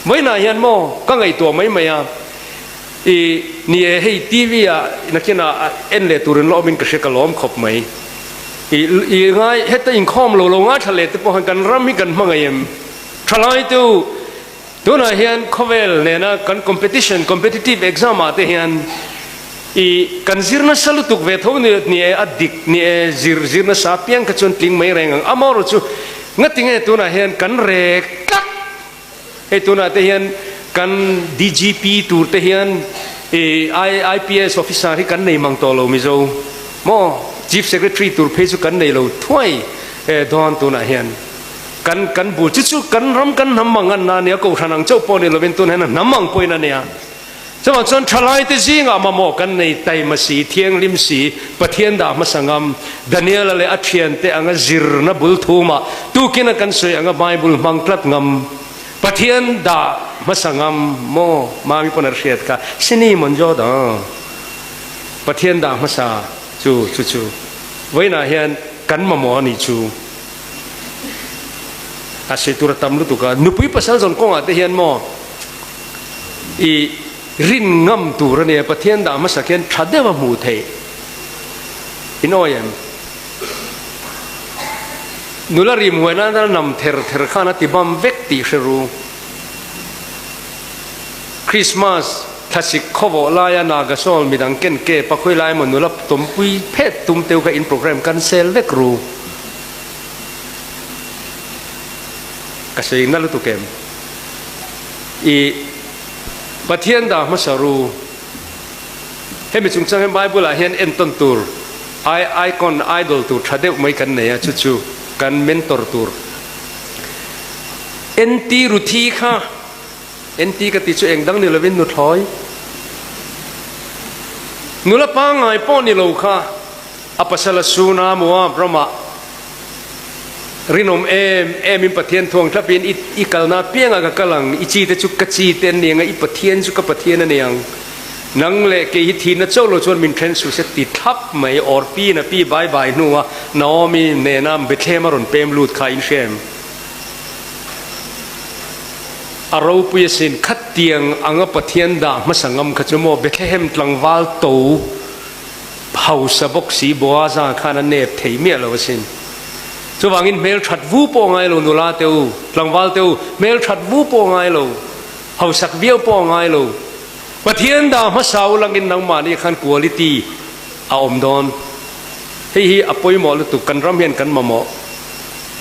[SPEAKER 1] Vawiinah hian maw ka ngaihtuah mai mai a. I ni e, hei TV ah nakinah en leh turin la awmin ka hria ka lawm khawp mai. I i ngai heta inkhawm lo lo ngaithla leh te pawh hian kan ram hi kan hmangaih em? Thalai tu tunah hian khawvel nena kan competition competitive exam ah te hian i kan zir nasa lutuk ve tho ni ni e a dik ni e zir zir nasa apiang kha chuan tling mai reng ang. Amaherawhchu ngatinge tunah hian kan rek tlat. Hei tunah te hian kan DGP tur te hian i IPS officer hi kan nei mang tawh lo Mizo maw? Chief Secretary tur phei chu kan nei lo thuai dawn tunah hian kan kan bul chu chu kan ram kan hnam mang an na nia kohhran ang chauh pawh ni lovin tunah hian a hnam ang pawhin a nia. Chuvang chuan thalaite zingah mamawh kan nei taima si, thianghlim si, Pathian dah hmasa ngam, Daniela leh a thiante anga zirna bul thumah tukin a kan sawi anga Bible hmang tlat ngam, Pathian dah hmasa ngam maw? Mami pawn a hriat kha, Sini mawn zawt ang. Pathian dah hmasa chu chu chu vawiinah hian kan mamawh a nih chu. A sawi tur a tam lutuk a, nupui pasal zawn kawngah te hian maw? I rin ngam tur a nia, Pathian dah hmasa khian tha deuh a hmuh theih. In awi em? Nula rim huai nan a nam ther ther khan a ti bam vek tih hre ru. Christmas thlasik khawvawh laia Nagasol midang ken kep a khawi lai emaw nula tawmpui phet tum teu kha in program cancel vek ru. Ka sawi na lutuk em? I Pathian dah hmasa ru. Hemi chungchang hian Bible ah hian entawn tur I icon idol tur tha deuh mai kan nei a chu chu kan mentor tur NT Ruthi kha NT ka ti chu eng dang ni lovin nuthlawi. Nula pangngai pawh ni lo kha a pasal a sun a, Moab ramah rinawm em em in Pathian thuang thlap in i kalna apiangah ka kal ang, i chi te chu ka chi te an ni ang a, i Pathian chu ka Pathian a ni ang. Nang leh kei hi thihna chauh lo chuan min then suh se ti thlap mai Orpi in a pi bai bai hnua Naomi nena Bethlehem a rawn pem lut kha in hria em? A ropui asin, khatiang anga Pathian dah hmasa ngam kha chu maw Bethlehem tlangval to hausa bawk si Boaza khan a nep thei miah lo asin. Chuvangin hmelthat vu pawh ngai lo nula te u, tlangval te u, hmelthat vu pawh ngai lo, hausak viau pawh ngai lo. Pathian dah hmasa u langin nangmahni khan quality a awm dawn. Hei hi a pawimawh lutuk, kan ram hian kan mamawh.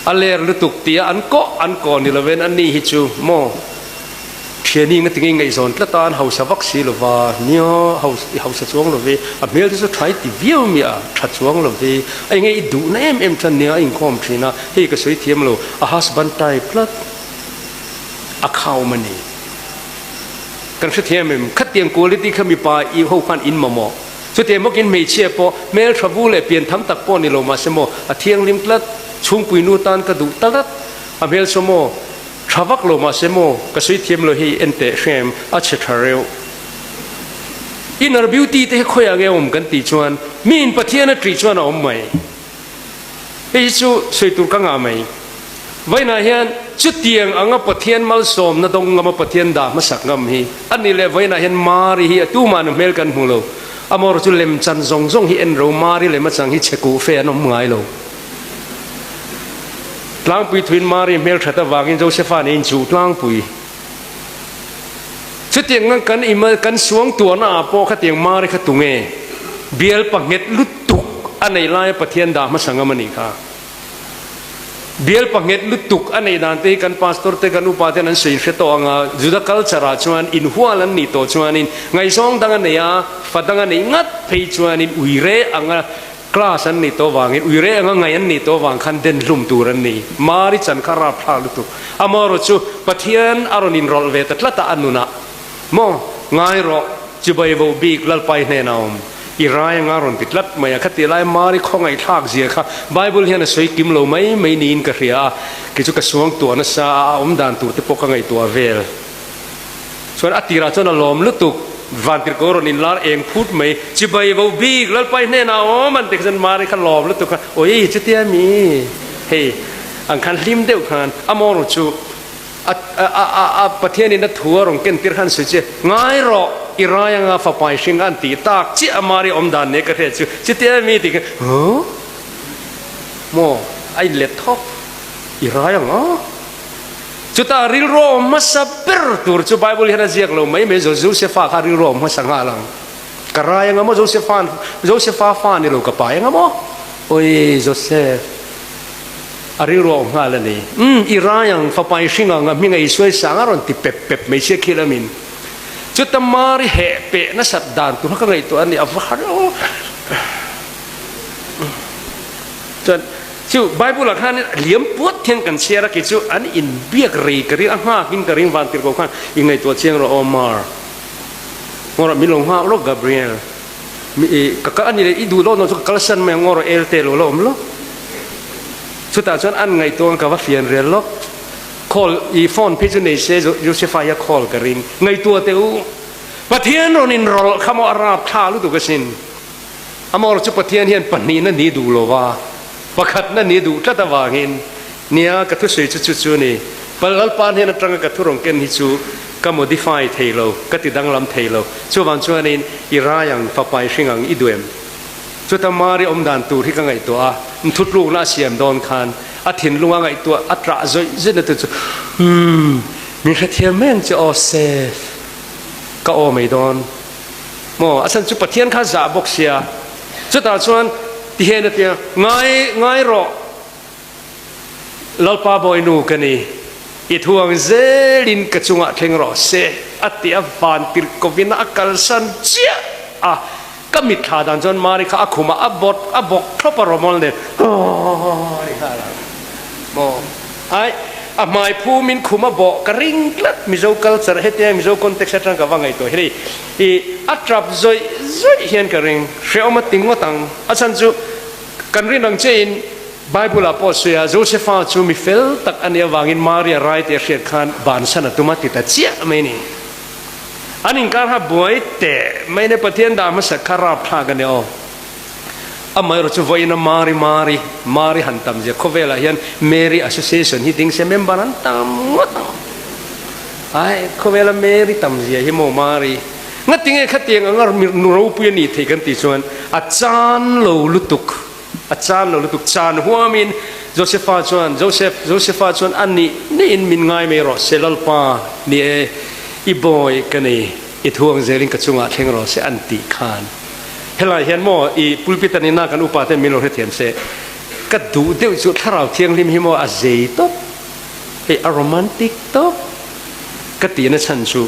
[SPEAKER 1] A ler lutuk tia an kawh an kawh ni lovin a ni hi chu maw thiani nga tinge ngaihzawn tlat a an hausa vak si lova nia i hausa chuang love a hmel te chu tha i ti viau mi a tha chuang love a enge i duhna em em than nia a inkhawm thin a hei ka sawi thiam lo a husband type tlat a khawm a ni kan hrethiam em khatiang quality kha mipa i ho khan in mamawh. Chutiang bawkin hmeichhia pawh hmel tha vu leh pian tham tak pawh ni lo mahse maw a thianghlim tlat, chhungpui nu tan ka duh tlat a hmel saw maw tha vak lo mahse maw ka sawi thiam lo hei en teh hrem a chhe tha reuh. Inner beauty te hi khawiah nge awm kan tih chuan miin Pathian a ṭih chuan a awm mai. Hei hi chu sawi tur ka ngah mai. Vawiinah hian chutiang anga Pathian malsawmna dawng ngama Pathian dah hmasak ngam hi a ni leh vawiinah hian Mari hi a tumah na hmel kan hmu lo. Amaherawhchu chu lemchan zawng zawng hi en ro Mari lem achang hi chhe kuh fe an awm ngai lo. Tlangpui thuin Mari hmel that avangin Josepha nen inchuh tlangpui. Chutiang ngan kan ima kan suang tuahna ah pawh khatiang Mari kha tunge bial panghet lutuk a nei laia Pathian dah hmasa ngam a nih kha. Bial panghet lutuk a neih dan te hi kan pastor te kan upa ten an sawi hre tawh ang a, Juda culture ah chuan inhual an nih tawh chuanin ngaihzawng dang a nei a, fa dang a neih ngat phei chuanin uire anga Class an nih tawh vangin uire anga ngaih an nih tawh vang khan den hlum tur an ni. Mari chan kha rapthlak lutuk. Amaherawh chu Pathian a rawn inrawlh ve ta tlat a a nunah. Maw? Ngai rawh, chibai vo bik Lalpai hnenah awm. I rai anga rawn ti tlat mai a. Khatih lai Mari khawngaihthlak zia kha Bible hian a sawi kim lo mai mai niin ka hria a. Kei chu ka suang tuah nasa a, a awm dan tur te pawh ka ngaihtuah vel. Chuan a tirah chuan a lawm lutuk, Vantirhko rawn inlar eng phut mai, chibai vo bik, Lalpai hnenah awm an ti kha chuan Mari kha lawm lutuk a, Oi chutia mi, hei ang khan hlim deuh khan a mawng chu a a a a Pathianin a thu a rawn ken tir khan sawi che, ngai rawh i rai anga fapai hring an tih tak chiah a Mari awm dan nen ka hriat chu, chutia mi ti khan huh? Maw a inlet thawk, i rai anga? Chutah rilru awm hmasa ber tur chu Bible hian a ziak lo mai mai, Josefa kha rilru awm hmasa nghal ang. Ka rai anga maw Josefa, Josefa fa ni lo ka pai anga maw? Oi Joseph, a rilru awm nghal a ni. Umm, i rai ang, fapa i hring ang, a hming a Isuai sang a rawn ti pep pep mai sia khi lamin. Chuta Mari heh peh nasat dan tur kha ka ngaihtuah a ni, a va har aw. Chuan Chu Bible ah khan liam puat hian kan chhiar a, kei chu an inbiak rei ka ring a, nghakin ka ring vantirhkoh khan i ngaihtuah chiang rawh aw Mar. Ngaw rawh min lo nghak lawk Gabriel. Mi i ka kal a ni leh i duh lawk nawh chu ka kalsan mai ang ngaw rawh el te lo la awm lawk. Chutah chuan an ngaihtuah ang ka va fian rel lawk. Call i phone phei chu nei se Josepha hi a call ka ring. Ngaihtuah teh u. Pathian rawn inrawlh kha maw a rapthla lutuk asin. Amawr chu Pathian hian pahnihna ni duh lo va, pakhatna ni duh tlat avangin, nia ka thusawi chu chu chu ni. Lalpa hnen atanga ka thu rawn ken hi chu ka modify thei lo, ka ti danglam thei lo. Chuvang chuanin i rai ang, fapa i hring ang, i duh em? Chuta Mari awm dan tur hi ka ngaihtuah a, nthutlukna a siam dawn khan a thinlunga ngaihtuah a ṭah zawih zawihna te chu, Umm, min hrethiam mai ang che aw, Seth, ka aw mai dawn. Maw, a chhan chu Pathian kha zah bawk sia. Chutah chuan ti hian a tia, Ngai, ngai rawh, Lalpa Bawinu ka ni, i thu ang zelin ka chungah thleng rawh se, a ti a, van tirhkovin a kalsan chiah a. Ka mitthla dan chuan Mari kha a khumah a bawt, a bawk thlawp a, rawmawl nen, Aw, ni nghal ang. Maw, ai. a hmai phumin khum a bawh ka ring tlat Mizo culture hetia Mizo context atang ka va ngaihtuah hi hei i a tap zawih zawih hian ka ring hrehawm a ti ngawt ang a chhan chu kan rin ang che in Bible ah pawh sawi a Josepha chu mi fel tak a nih avangin Mari a rai tih a hriat khan bansan a tum a ti ta chiah mai ni. An inkar kha buai teh mai nia Pathian dah hmasa kha rapthlak a ni aw. Amaherawh chu vawiin a Mari Mari Mari han tam zia khawvelah hian Mary Association hi ding se member an tam ngawt ang. Ai khawvela Mary tam zia hi maw Mari ngatinge khatiang anga nu ropui a nih theih kan tih chuan a chan lo lutuk a chan lo lutuk chan huamin Josepha chuan Joseph Josepha chuan a nih niin min ngai mai rawh se Lalpa ni e i bawi ka nei i thuang zelin ka chungah thleng rawh se an tih khan helai hian maw i pulpit an ina kan upa ten min lo hrethiam se ka duh deuh chu thlarau thianghlim hi maw a zei tawp hei a romantic tawp ka tihna chhan chu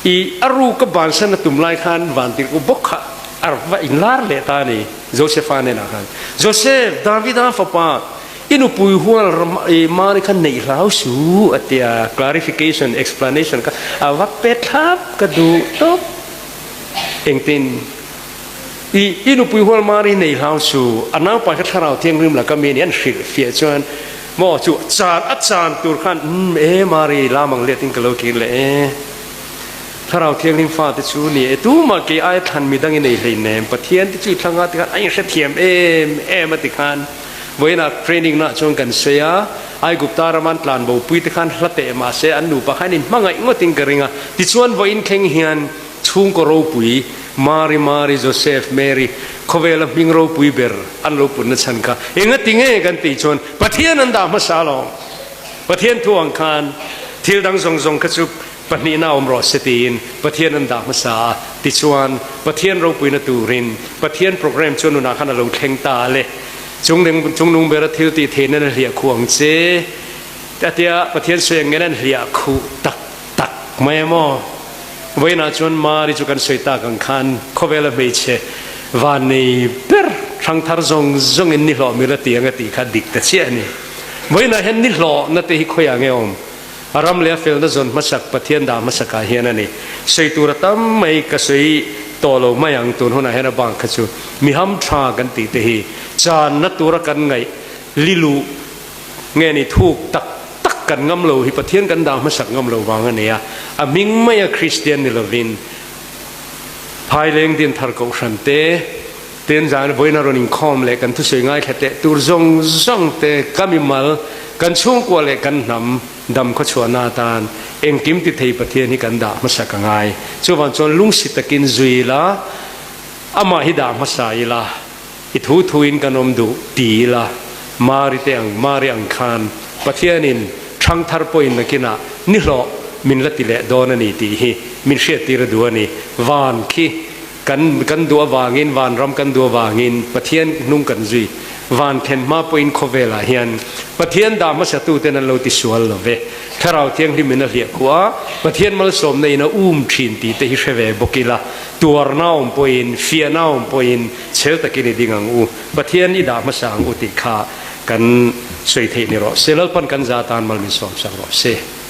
[SPEAKER 1] i a ruk a bansan a tum lai khan vantirhku bawk kha a va inlar leh ta a ni. Josepha hnenah khan, Joseph, Davida fapa, i nupui hual i Mari kha neih hlau su, a ti a. Clarification, explanation kha a va pe thlap ka duh tawp. Engtin? I, i nupui hual Mari neih hlau su, a naupai kha Thlarau Thianghlim laka mi a ni, an hrilh fiah chuan, maw chu chan, a chan tur khan, umm, e Mari, lam ang let in ka lo kir leh e. Thlarau Thianghlim fate chu ni e, tumah kei aia thlan mi dang i nei hleinem, Pathian te chu i thlang a tikhan a inhrethiam em em a tikhan vawiinah training nah chuan kan sawi a, Aigupta rama an tlan bopui te khan hla teh mahse an nupa khan inhmangaih ngawtin ka ring a, tichuan vawiin thleng hian chhungkaw ropui Mari Mari Joseph Mary khawvela hming ropui ber an lo putna chhan kha engati nge kan tih chuan Pathian an dah hmasa alawm, Pathian thu ang khan thil dang zawng zawng kha chu Pahnihna awm rawh se tiin Pathian an dah hmasa a, tichuan Pathian ropuina turin Pathian program chu nunah khan a lo thleng ta a le. Chung chungnung bera thil tih theihna na hliah khuh ang che a tia Pathian sawi ang ngen an hliah khuh tak tak mai a maw? Vawiinah chuan Mari chu kan sawi tak ang khan khawvela hmeichhe vannei ber hrangthar zawng zawngin ni hlawh mila ti ang a tih kha dik ta chiah a ni. Vawiinah hian ni hlawhna te hi khawiah nge awm? A ram leh a felna zawn hmasak Pathian dah hmasakah hian a ni. Sawi tur a tam mai ka sawi tawh lo mai ang tun hunah hian a bang kha chu mi ham tha kan tih te hi channa tura kan ngaih liluh nge ni thuk tak tak kan ngam lo hi Pathian kan dah hmasak ngam lo vang a ni a, a hming maia Kristian ni lovin Phaileng Dinthar Kohhran te Tin zan vawiin a rawn inkhawm leh kan thusawi ngaithla teh tur zawng zawng te ka mimal, kan chhungkua leh kan hnam dam khawchhuahna atan engkim ti thei Pathian hi kan dah hmasa ka ngai. Chuvang chuan lungsi takin zui ila, amah hi dah hmasa ila, i thu thuin kan awm duh ti ila, Mari te ang, Mari ang khan Pathianin ṭhangthar pawhin nakinah nihlawh min la ti leh dawn a ni tih hi min hriattir a duh a ni. Van khi Kan kan duh avangin, vanram kan duh avangin Pathian hnung kan zui. Van thlen hma pawhin khawvelah hian Pathian dah hmasatuten an lo ti sual lo ve. Thlarau Thianghlim in a hliah khuh a, Pathian malsawmna in a um thin tih te hi hre ve bawk ila, tuarna awm pawhin, fiahna awm pawhin chhel takin i ding ang u, Pathian i dah hmasa ang u tih kha kan sawi theih ni rawh se. Lalpan kan za atan mal min sawmsak rawh se.